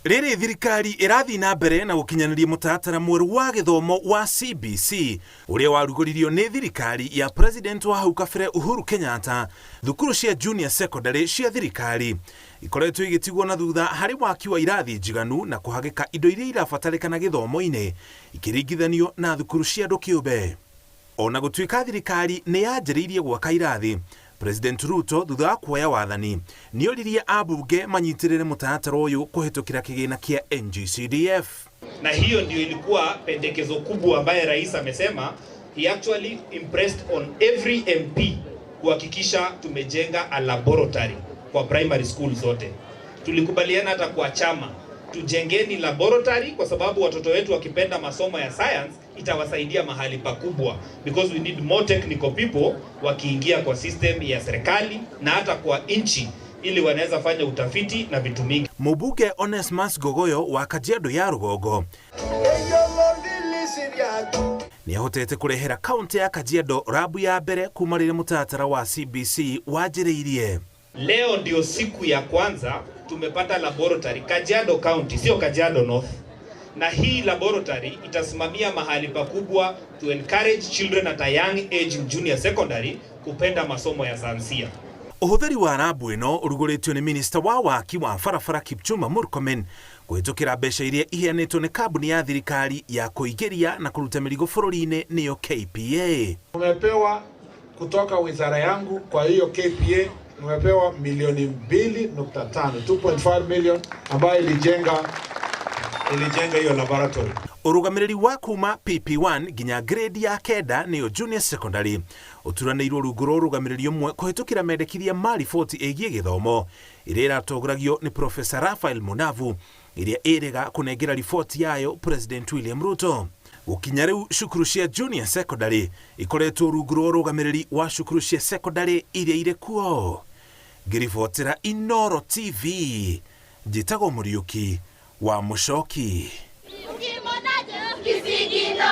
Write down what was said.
Rĩrĩ thirikari ĩrathiĩ na mbere na gũkinyanĩria mũtaratara mwerũ wa gĩthomo wa CBC ũrĩa warugũririo nĩ thirikari ya President wa hau kabere Uhuru Kenyatta, thukuru cia junior secondary cia thirikari ikoretwo igĩtigwo na thutha harĩ waki wa irathi njiganu na kũhagĩka indo iria irabatarĩkana gĩthomo-inĩ ikĩringithanio na thukuru cia andũ kĩũmbe. O na gũtuĩka thirikari nĩ yanjĩrĩirie gwaka irathi, President Ruto thutha wa kuoya wathani nĩoririe ambunge manyitĩrĩre mũtaratara ũyũ kũhĩtũkĩra kĩgĩna kĩa NGCDF. Na hiyo ndio ilikuwa pendekezo kubwa ambaye rais amesema he actually impressed on every MP kuhakikisha tumejenga a laboratory kwa primary school zote. Tulikubaliana hata kwa chama tujengeni laboratory kwa sababu watoto wetu wakipenda masomo ya science itawasaidia mahali pakubwa, because we need more technical people wakiingia kwa system ya serikali na hata kwa nchi ili wanaweza fanya utafiti na vitu mingi. Mũmbunge Onesmus Gogoyo wa Kajiado ya Rũgongo nĩ ahotete kũrehera kaunti ya Kajiado rabu ya mbere kuma rĩrĩa mũtaratara wa CBC wanjĩrĩirie. Leo ndio siku ya kwanza tumepata laboratory Kajiado County, sio Kajiado North. Na hii laboratory itasimamia mahali pakubwa to encourage children at a young age in junior secondary kupenda masomo ya sayansia. Ũhũthĩri wa rabu ĩno ũrugũrĩtio nĩ minista wa waki wa barabara Kipchumba Murkomen kũhĩtũkĩra mbeca iria iheanĩtwo nĩ kambuni ya thirikari ya kũingĩria na kũruta mĩrigo bũrũri-inĩ, nĩyo KPA. Tumepewa kutoka wizara yangu kwa hiyo KPA, tumepewa milioni 2.5, 2.5 million ambayo ilijenga hiyo laboratory. Ũrũgamĩrĩri wa kuma PP1 nginya grade ya 9, nĩyo junior secondary, ũturanĩirwo rungu rwa ũrũgamĩrĩri ũmwe kũhĩtũkĩra mendekithia ma riboti ĩgiĩ gĩthomo ĩrĩa ĩratongoragio nĩ Profesa Raphael Munavu, ĩrĩa ĩrĩga kũnengera riboti yayo President William Ruto. Gũkinya rĩu cukuru cia junior secondary ikoretwo rungu rwa ũrũgamĩrĩri wa cukuru cia secondary iria irĩ kuo. Ngĩribotera Inoro TV, njĩtagwo Mũriũki wa Mũcoki. Ukimwona kisigino.